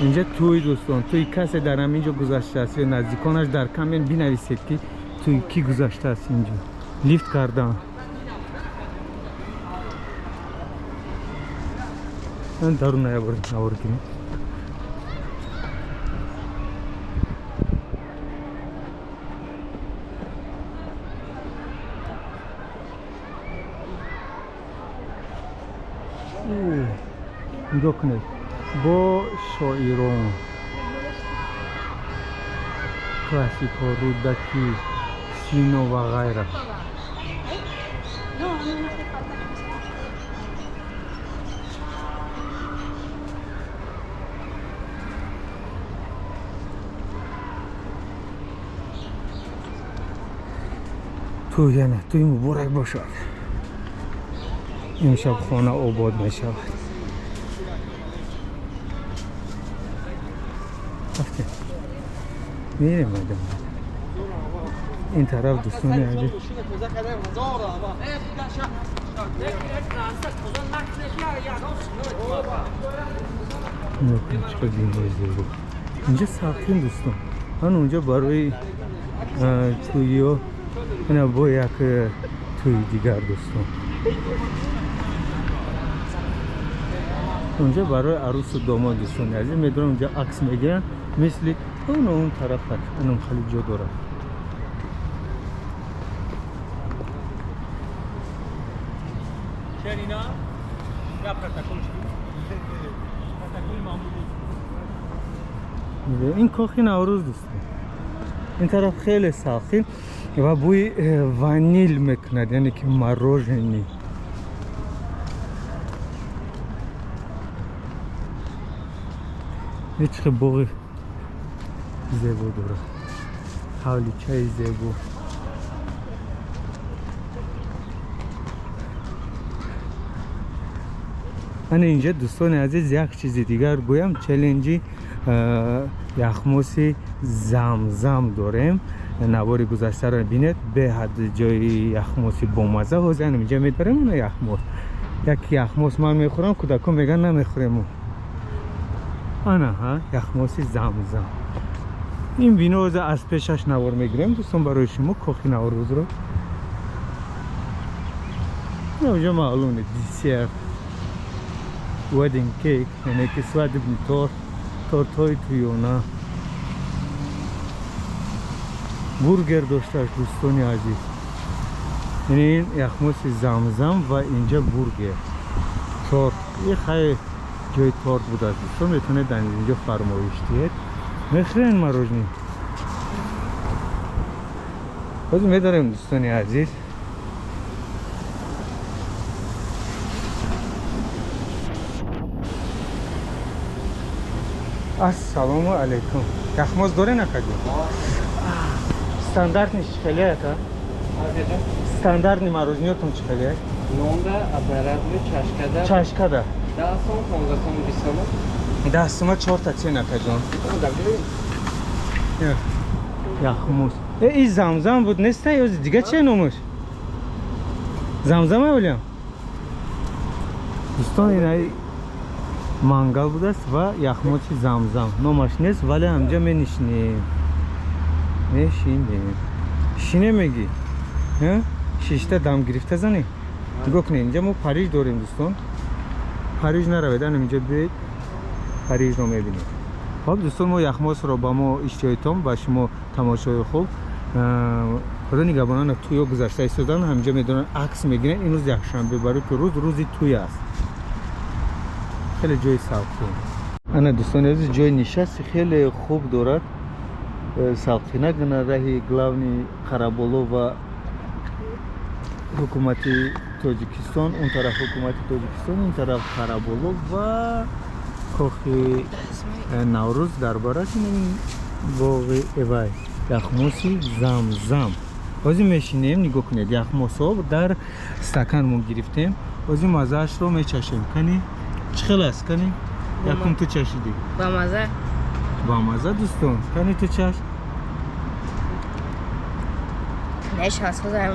Инҷа тӯй, дӯстон, тӯи касе дар ҳаминҷо гузаштааст ё наздиконаш, дар коммент бинависед, ки тӯи кӣ гузаштааст. Инҷо лифт кардан. Даруна ябор навор гирем. Нигоҳ кунед, бо шоирон, классикҳо, Рӯдакӣ, Сино ва ғайра. Тӯй, яна тӯй муборак бошад. Имшаб хона обод мешавад. Рафтем, мерем мадам ин тараф, дӯстони азиз. Нигоҳ кунед, чӣ қадр бинои зебо инҷа, салқин, дӯстон. Ан унҷа барои тӯйиё, ина бо як тӯи дигар, дӯстон. Унҷа барои арӯсу домод, дӯстони азиз, медонам, унҷа акс мегиранд, мисли он он тараф, анам хеле ҷо дорад. Шерина, я протокол, протокол маъмулӣ. Ин кохи Наврӯз, дӯстон. Ин тараф хеле салқин ва бӯи ванил мекунад, яъне ки мороженое. Чӣ боғи зебо дорад, ҳавличаи зебо. Ана инҷа, дӯстони азиз, як чизи дигар гӯям: челленҷи яхмоси Замзам дорем. Навори гузаштаро бинед, беҳад ҷои яхмоси бомаза. Ҳозир ана инҷа медарем, ана яхмос, як яхмос ман мехӯрам, кӯдакон мегӯянд намехӯрем. Ана ҳа, яхмоси Замзам. Ин бино, ҳозир аз пешаш навор мегирем, дӯстон, барои шумо кохи Наврӯзро. Инҷа маълум, десерт, wedding cake, яъне ки свадебный торт, тортҳои тӯёна, бургер доштааст, дӯстони азиз. Яъне ин яхмоси Замзам ва инҷа бургер, торт. И хай ҷои торт будааст, дӯстон, метавонед дар инҷо фармоиш диҳед. Мехӯрен мороженое? Ҳозир медорем, дӯстони азиз. Ассалому алайкум, яхмоз дорен, акаҷон? Стандартный чӣ хеле, ака? Стандартный мороженое тон чӣ хеле? Нонда, одноразовый, чашкада. Чашкада. 10 сом, 15 сом, 20 сом. 10 сума чорта цен, акаҷон. Яхмоз э и Замзам буд, неста ё дига че номаш? Замзам авлям, дӯстон. Ина мангал будааст ва яхмоси Замзам номаш нест, вале ҳамҷа менишинем, мешинем. Шине мегӣ, шишта дам гирифта занӣ. Нигоҳ кунед, инҷа мо Париж дорем, дӯстон. Париж наравед, анам инҷа биёед, Парижро мебинед. Хоб, дӯстон, мо яхмосро ба мо иштиҳоитон, ба шумо тамошои хуб. Худо нигаҳбонана. Тӯё гузашта истодан, ҳаминҷа медонанд, акс мегиранд. Имрӯз якшанбе, барои ки рӯз рӯзи тӯй аст. Хеле ҷои салқин. Ана, дӯстони азиз, ҷои нишасти хеле хуб дорад. Салқина гана раҳи главный Қараболо ва ҳукумати Тоҷикистон. Он тараф ҳукумати Тоҷикистон, ин тараф Қараболо ва кохи Наврӯз. Дар бараш ин боғи эвай, яхмоси Замзам. Ҳозир мешинем, нигоҳ кунед, яхмосҳо дар стаканмон гирифтем, ҳозир маззаашро мечашем. Кани, чӣ хел аст? Кани, якум ту чашидӣ. Бамаза. Бамаза, дӯстон. Кани, ту чаш. Не, шансозам.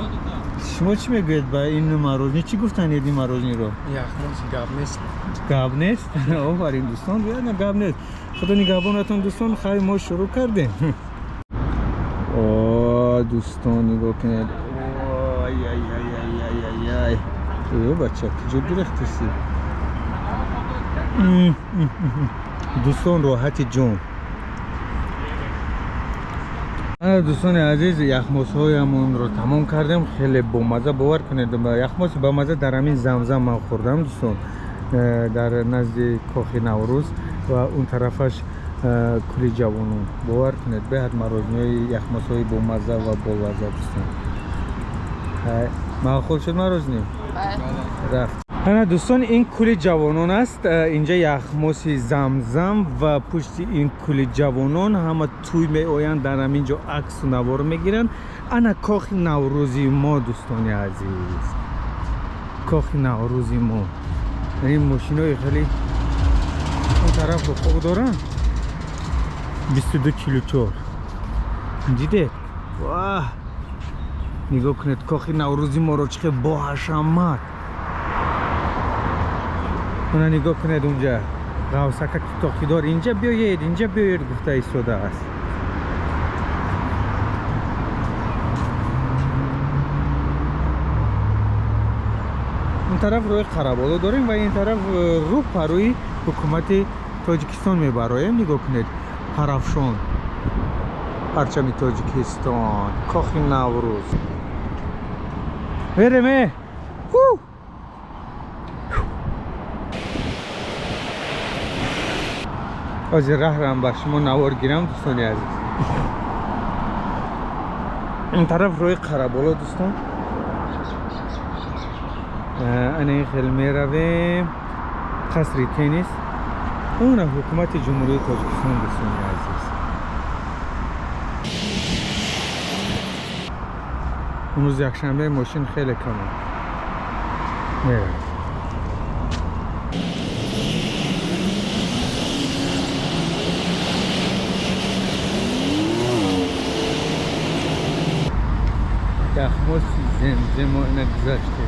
Шумо чӣ мегӯед ба ин мороженое? Чӣ гуфтанед ин мороженое ро? Яхмоз гап нест. Гап нест? Офарин, дӯстон, на, гап нест. Худо нигаҳбонатон, дӯстон. Хайр, мо шурӯъ кардем. О, дӯстон, нигоҳ кунед. Ой, ай, ай, ай, ай, ай, ай, э, бача, куҷо гирехтеси? Дӯстон, роҳати ҷон. Дӯстони азиз, яхмосҳоямонро тамом кардем. Хеле бомаза, бовар кунед, яхмоси бамаза дар ҳамин Замзам ман хӯрдам, дӯстон, дар назди Кохи Наврӯз ва он тарафаш Кӯли Ҷавонон. Бовар кунед, беҳад мороженое ҳои, яхмосҳои бомаза ва болаззат, дӯстон. Маъқул шуд мороженое? Рафт. Ана, дӯстон, ин Кӯли Ҷавонон аст. Инҷа яхмоси Замзам ва пушти ин Кӯли Ҷавонон ҳама тӯй меоянд, дар ҳамин ҷо аксу навор мегиранд. Ана Кохи Наврӯзи мо, дӯстони азиз, Кохи Наврӯзи мо. Ин мошинои хеле он тараф ҳуқуқ доранд. 2244 дидед. Ваҳ, нигоҳ кунед Кохи Наврӯзи моро, чӣ хел боҳашамат. Она, нигоҳ кунед, унҷа ғавсака тоқидор «инҷа биёед, инҷа биёед» гуфта истодааст. Он тараф роҳи Қараболо дорем ва ин тараф рӯ парӯи ҳукумати Тоҷикистон мебароем. Нигоҳ кунед, Парафшон, парчами Тоҷикистон, Кохи Наврӯз. Мерем, э. Ҳу! Ҳозир раҳрам ба шумо навор гирам, дӯстони азиз. Ин тараф роҳи Қараболо, дӯстон. Ана ин хел меравем, қасри теннис, она ҳукумати Ҷумҳурии Тоҷикистон, дӯстони азиз. Имрӯз якшанбе, мошин хеле кам меравем. Яхмоси Земземо ина гузаште.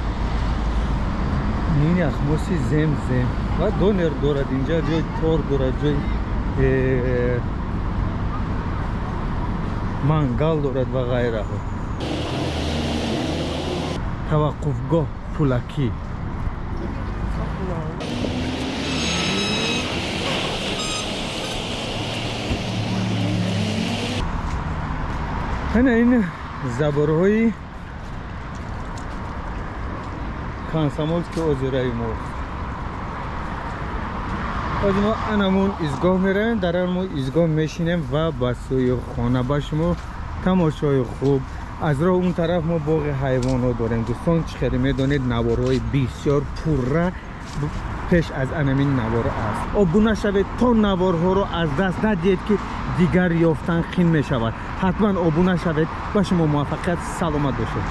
Ин яхмоси Земзем ва донер дорад инҷа, ҷои тор дорад, ҷои мангал дорад ва ғайраҳо. Таваққуфгоҳ пулакӣ. Ана ин заборҳои Комсомольский озеро и мост. Ҳозир мо анамун изгоҳ меравем, дар анамун изгоҳ мешинем ва ба сӯи хона. Ба шумо тамошои хуб. Аз роҳ он тараф мо боғи ҳайвонот дорем, дӯстон. Чӣ хеле медонед, наворҳои бисёр пурра пеш аз анамин навор аст. Обуна шавед, то наворҳоро аз даст надиҳед, ки дигар ёфтан қин мешавад. Ҳатман обуна шавед. Ба шумо муваффақият, саломат бошед.